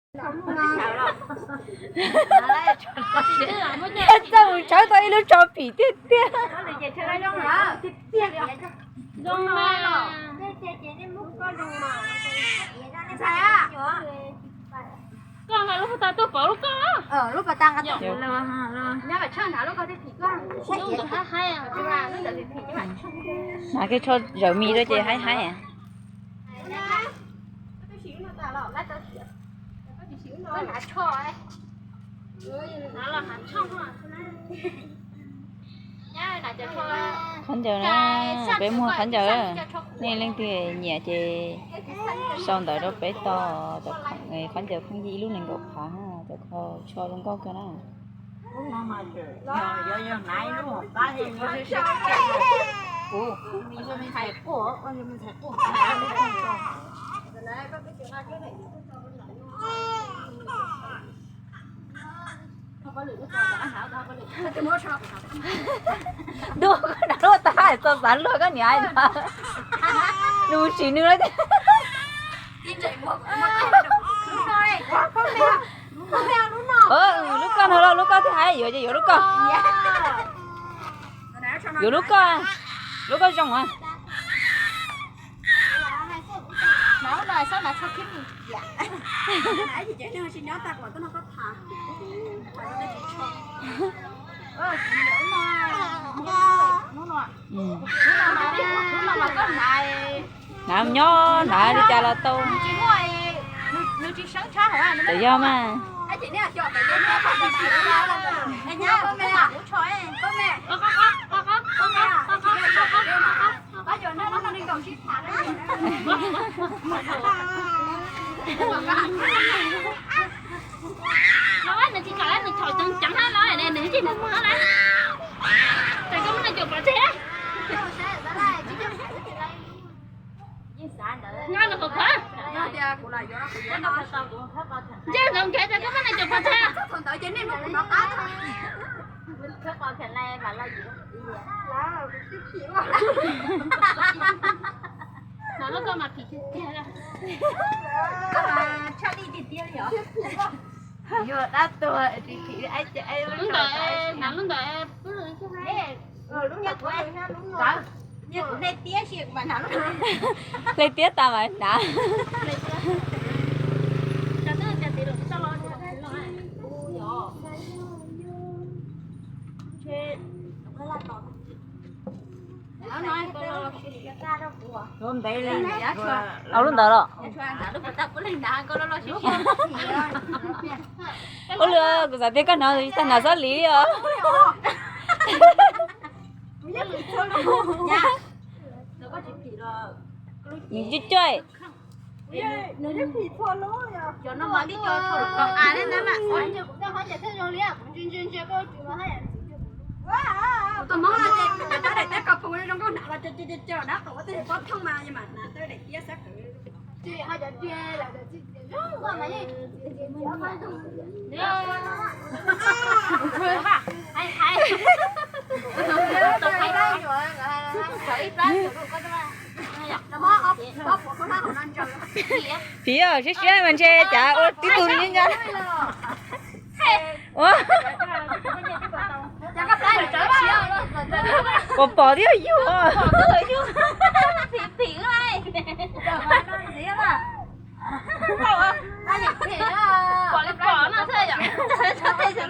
Txawj mus tshawb tau ib lub tsho phim tiag tiag. Koj nqa lub pas tas tuaj pauv lub koj. Hnav kiag tsho zaws mis rau ces haib haib. Khaub ncaws na, peb muag khaub ncaws, nej leej twg nyiam ces sau ntawv rau peb tau. Khaub ncaws pheej yig ib lub nees nkaum phav, cov kho tsho zoo nkauj kawg na. Dua koj nrog luaj tag txog xav luag koj niam hais no. Nws mus sim nws lawm tiag. Lub koj no los lub koj thiaj hais, yuav ces yuav lub koj. Yuav lub koj, lub koj zoo a. Hnav nyob hnav li cas los tau. Txawm yog mas. Nws tsis kam, nws tsham ceev ceev hab no, nws tsis mus mus hab na. Ces koj muab nws caum pov tseg. Nqa nws qhov khuav. Ntsej nkaus nkaus ces koj muab nws caum pov tseg. Hnav lub koj mas phim tiag tiag. Yog dab tuag tsis phim. Lub ntawd, hnav lub ntawd. Hle tiab tas mas hnav. Au lub ntawd los. Ua li kuv xav tias koj hnav tag hnav xob liv li os. Nws coj coj. Phim siab siab mas ntshe cas ua tib tug li ntag. Ua pom pom thiab yug.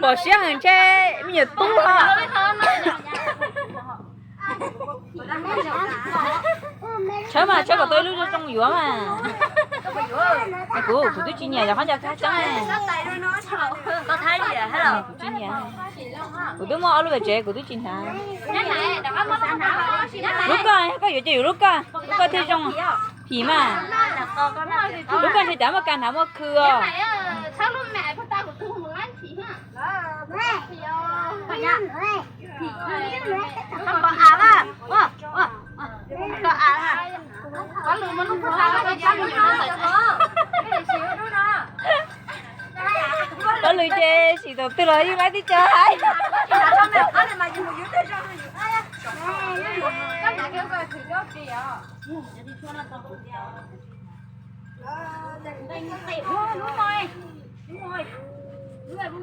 Pom siab heev ntshe me nyuam tub os. Tshawb mas tshawb kom tau ib lub zoo zoo yuav mas. Kuv, kuv twb tsis nyiam cov khaub ncaws kab tseeb. Kuv tsis nyiam. Kuv twb muaj ob lub pem tsev kuv twb tsis hnav. Lub koj, koj yuav ces yuav lub koj, lub koj thiaj zoo. Phim mas. Lub koj ntshe cas muaj kas hnav muaj khw os. Pab lwm ces sim thaum twg los yeej laib tib co hais. Wb muaj